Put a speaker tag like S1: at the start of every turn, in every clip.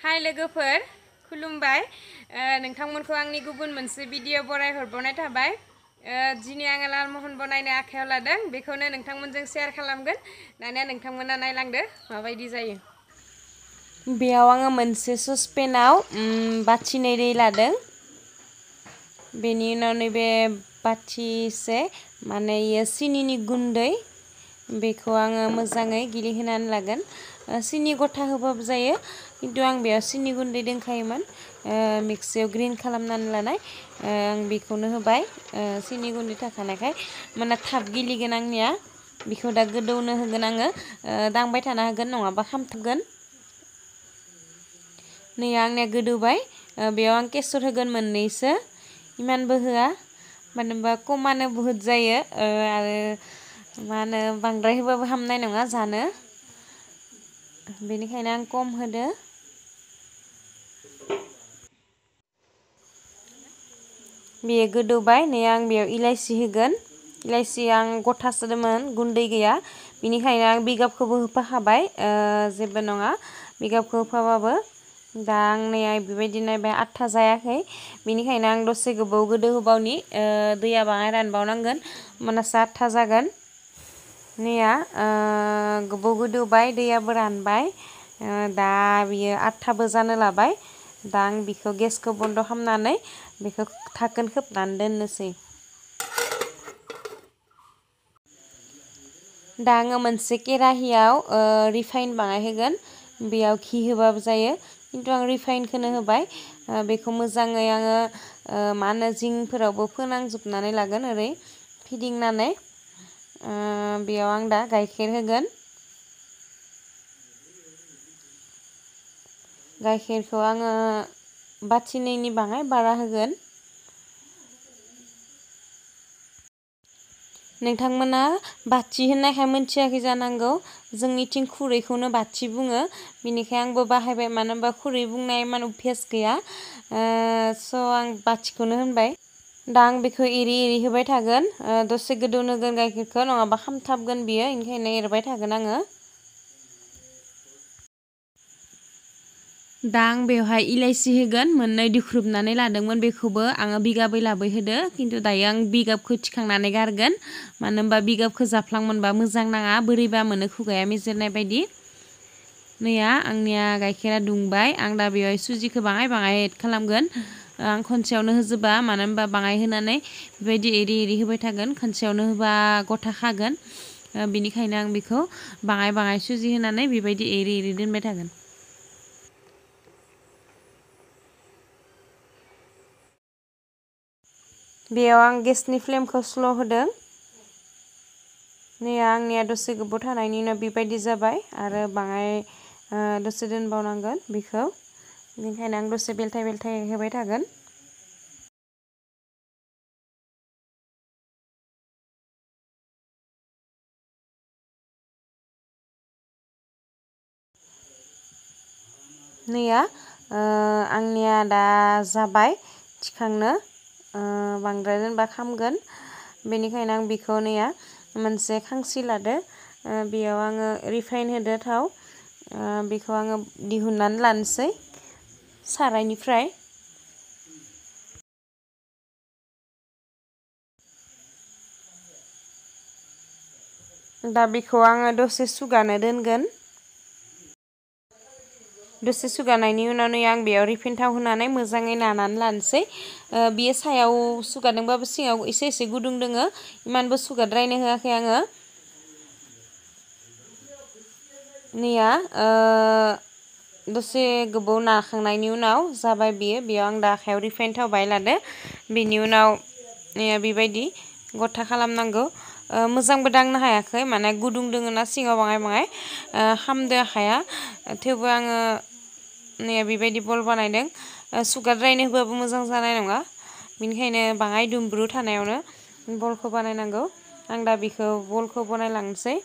S1: हाय लोगोफोर खुलुमबाय नोंथांमोनखौ आंनि गुबुन मोनसे भिडिअ बराय हरबावनाय थाबाय दिनै आङो लाल महन बनायनो आखायाव लादों बेखौनो नोंथांमोनजों शेयार खालामगोन दानिया नोंथांमोना नायलांदो माबायदि जायो बेयाव आङो मोनसे ससपेनाव बाथिनै दै लादों बेनि उनाव नैबे बाथिसे माने इयो सिनिनि गुन्दै बेखौ आङो मोजाङै गिलिहोनानै लागोन सिनि गथा होबाबो जायो किन्तु आं बेयाव सिनि गुन्दै दोनखायोमोन मिक्सियाव ग्रिन्ड खालामनानै लानाय आं बेखौनो होबाय सिनि गुन्दै थाखानायखाय माने थाब गिलिगोन आंनिया बेखौ दा गोदौनो होगोन आङो दांबाय थानो हागोन नङाबा खामथाबगोन नै आंनिया गोदौबाय बेयाव आं केसर होगोन मोननैसो इमानबो होआ मानो होनबा खमानो बुहुत जायो आरो मा होनो बांद्राय होबाबो हामनाय नङा जानो बेनिखायनो आं खम होदो बेयो गोदौबाय नै आं बेयाव इलाइसि होगोन इलाइसि आं गथासोदोंमोन गुन्दै गैया बेनिखायनो आं बिगाबखौबो होफाखाबाय जेबो नङा बिगाबखौ होफाबाबो दा आं नै बेबायदि नायबाय आथा जायाखै बेनिखायनो आं दसे गोबाव गोदौ होबावनि दैया बाङाय रानबावनांगोन होमबानासो आथा जागोन नैया गोबाव गोदौबाय दैयाबो रानबाय दा बियो आथाबो जानो लाबाय दा आं बिखौ गेसखौ बन्द' खालामनानै बेखौ धाकोन खोबनानै दोननोसै दा आङो मोनसे केराहियाव रिफाइन बाङाय होगोन बेयाव घि होबाबो जायो किन्तु आं रिफाइनखौनो होबाय बेखौ मोजाङै आङो मा होनो जिंफोरावबो फोनांजोबनानै लागोन ओरै फिदिंनानै बेयाव आं दा गाइखेर होगोन गाइखेरखौ आङो बाथिनैनि बाङाय बारा होगोन नोंथांमोना बाथि होननायखाय मोनथियाखै जानांगौ जोंनिथिं खुरैखौनो बाथि बुङो बिनिखाय आंबो बाहायबाय मानो होनबा खुरै बुंनाय इमान अभ्यास गैया स' आं बाथिखौनो होनबाय दा आं बेखौ एरै एरै होबाय थागोन दसे गोदौनो होगोन गाइखेरखौ नङाबा खामथाबगोन बियो ओंखायनो एरबाय थागोन आङो दा आं बेवहाय इलाइसि होगोन मोननै दिख्रुबनानै लादोंमोन बेखौबो आङो बिगाबै लाबै होदो किन्तु दायो आं बिगाबखौ थिखांनानै गारगोन मानो होनबा बिगाबखौ जाफ्लांमोनबा मोजां नाङा बोरैबा मोनो खुगाया मेजेरनाय बायदि नैया आंनिया गाइखेरा दुंबाय आं दा बेवहाय सुजिखौ बाङाय एड खालामगोन आं खनसेयावनो होजोबा मानो होनबा बाङाय होनानै बेबायदि एरै एरै होबाय थागोन खनसेयावनो होबा गथा खागोन बिनिखायनो आं बेखौ बाङाय सुजि होनानै बेबायदि एरै एरै दोनबाय थागोन बेयाव आं गेसनि फ्लेमखौ स्ल' होदों नै आंनिया दसे गोबाव थानायनि उनाव बेबायदि जाबाय आरो बाङाय दसे दोनबावनांगोन बेखौ बेनिखायनो आं दसे बेलथाय होबाय थागोन नैया आंनिया दा जाबाय थिखांनो बांद्राय दोनबा खामगोन बेनिखायनो आं बेखौ नैया मोनसे खांसि लादो बेयाव आङो रिफाइन होदो थाव बेखौ आङो दिहुननानै लानोसै सारायनिफ्राय दा बेखौ आङो दसे सुगानो दोनगोन दसे सुगानायनि उनाव नै आं बेयाव रिफाइन थाव होनानै मोजाङै नानानै लानोसै बियो सायाव सुगारदोंबाबो सिङाव एसे एसे गुदुं दोङो इमानबो सुगारद्रायनो होआखै आङो नैया दसे गोबाव नाखांनायनि उनाव जाबाय बियो बेयाव आं दा आखायाव रिफाइन थाव बाहाय लादो बेनि उनाव बेबायदि गथा खालामनांगौ मोजांबो दांनो हायाखै माने गुदुं दोङो ना सिङाव बाङाय खामदो आखाया थेवबो आङो नै बेबायदि बल बानायदों सुगारद्रायनो होबाबो मोजां जानाय नङा बेनिखायनो बाङाय दुंब्रु थानायावनो बलखौ बानायनांगौ आं दा बेखौ बलखौ बानायलांनोसै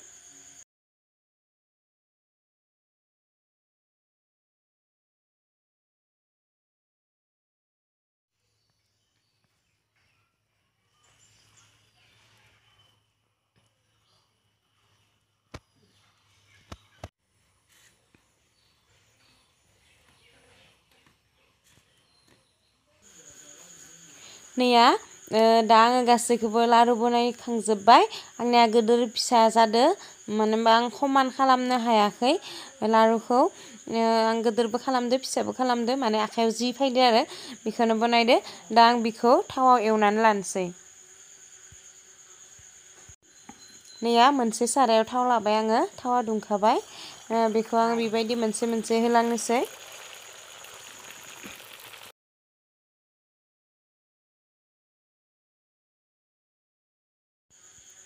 S1: नैया दा आङो गासैखौबो लारु बनायखांजोब्बाय आंनिया गोदोर फिसा जादो मानो होनबा आं समान खालामनो हायाखै लारुखौ आं गोदोरबो खालामदो फिसाबो खालामदो माने आखायाव जि फैदो आरो बेखौनो बनायदो दा आं बेखौ थावाव एवनानै लानोसै नैया मोनसे सारायाव थाव लाबाय आङो थावा दुंखाबाय बेखौ आं बेबायदि मोनसे मोनसे होलांनोसै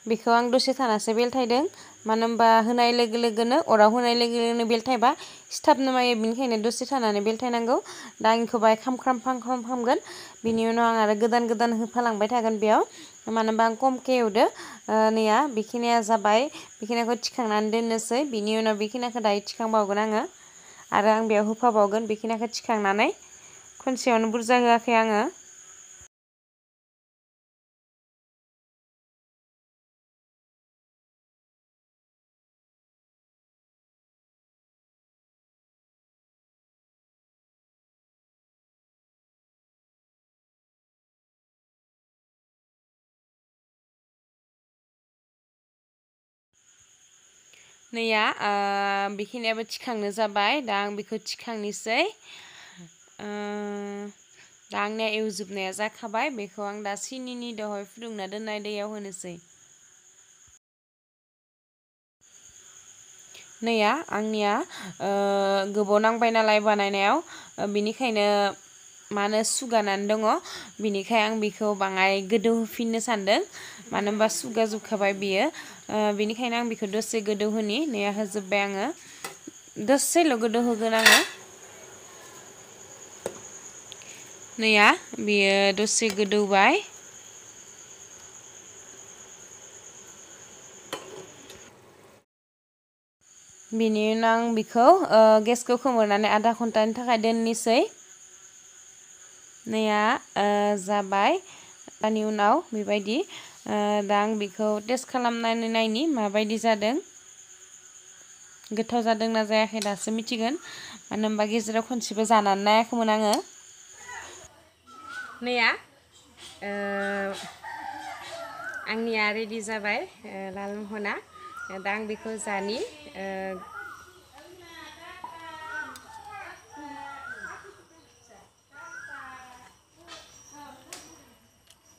S1: बेखौ आं दसे थानासो बेलथायदों मानो होनबा होनाय लोगो लोगोनो अराव होनाय लोगो लोगोनो बेलथायबा सिथाबनो मायो बेनिखायनो दसे थानानै बेलथायनांगौ दा आं इखौ बाय खामख्राम खामगोन बिनि उनाव आं आरो गोदान गोदान होफालांबाय थागोन बेयाव मानो होनबा आं खमके एवदो नैया बेखिनिया जाबाय बेखिनिखौ थिखांनानै दोननोसै बिनि उनाव बेखिनिखौ दायो थिखांबावगोन आङो आरो आं बेयाव होफाबावगोन बेखिनिखौ थिखांनानै खनसेयावनो बुरजा होआखै आङो नैया बेखिनियाबो थिखांनो जाबाय दा आं बेखौ थिखांनोसै दा आंनिया एवजोबनाया जाखाबाय बेखौ आं दा सिनिनि दहाय फुदुंना दोननाय दैयाव होनोसै नैया आंनिया गोबाव नांबाय नालाय बानायनायाव बिनिखायनो मा होनो सुगानानै दङ बिनिखाय आं बेखौ बाङाय गोदौ होफिननो सानदों मानो होनबा सुगा जोबखाबाय बियो बेनिखायनो आं बेखौ दसे गोदौहोनि नैया होजोब्बाय आङो दसेल' गोदौ होगोन आङो नैया बियो दसे गोदौबाय बिनि उनाव आं बेखौ गेसखौ खोमोरनानै आधा घन्टानि थाखाय दोननोसै नैया जाबाय दानि उनाव बेबायदि दा आं बेखौ टेस्ट खालामनानै नायनि माबायदि जादों गोथाव जादोंना जायाखै दासो मिथिगोन मानो होनबा गेजेराव खनसेबो जानानै नायाखैमोन आङो नैया आंनिया रेडि जाबाय लाल महना दा आं बेखौ जानि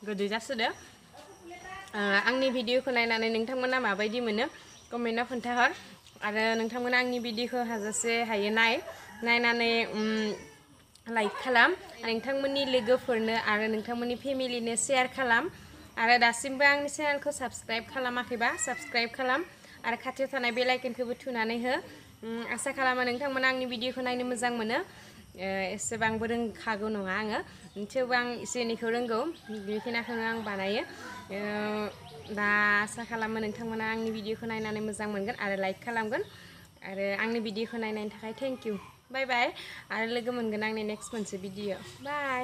S1: गोदै जासोदो आंनि भिडिअखौ नायनानै नोंथांमोना माबायदि मोनो कमेन्टआव खोन्थाहर आरो नोंथांमोना आंनि भिडिअखौ हाजासे हायो नायनानै लाइक खालाम नोंथांमोननि लोगोफोरनो आरो नोंथांमोननि फेमिलिनो शेयार खालाम आरो दासिमबो आंनि चेनेलखौ साबस्क्राइब खालामाखैबा साबस्क्राइब खालाम आरो खाथियाव थानाय बेल आइकनखौबो थुनानै हो आसा खालामो नोंथांमोना आंनि भिडिअखौ नायनो मोजां मोनो एसेबांबो रोंखागौ नङा आङो थेवबो आं एसे एनैखौ रोंगौ बेखिनिखौनो आं बानायो दा आसा खालामो नोंथांमोना आंनि भिडिअखौ नायनानै मोजां मोनगोन आरो लाइक खालामगोन आरो आंनि भिडिअखौ नायनायनि थाखाय थेंक इउ बाय बाय आरो लोगो मोनगोन आंनि नेक्स्ट मोनसे भिडिअ बाय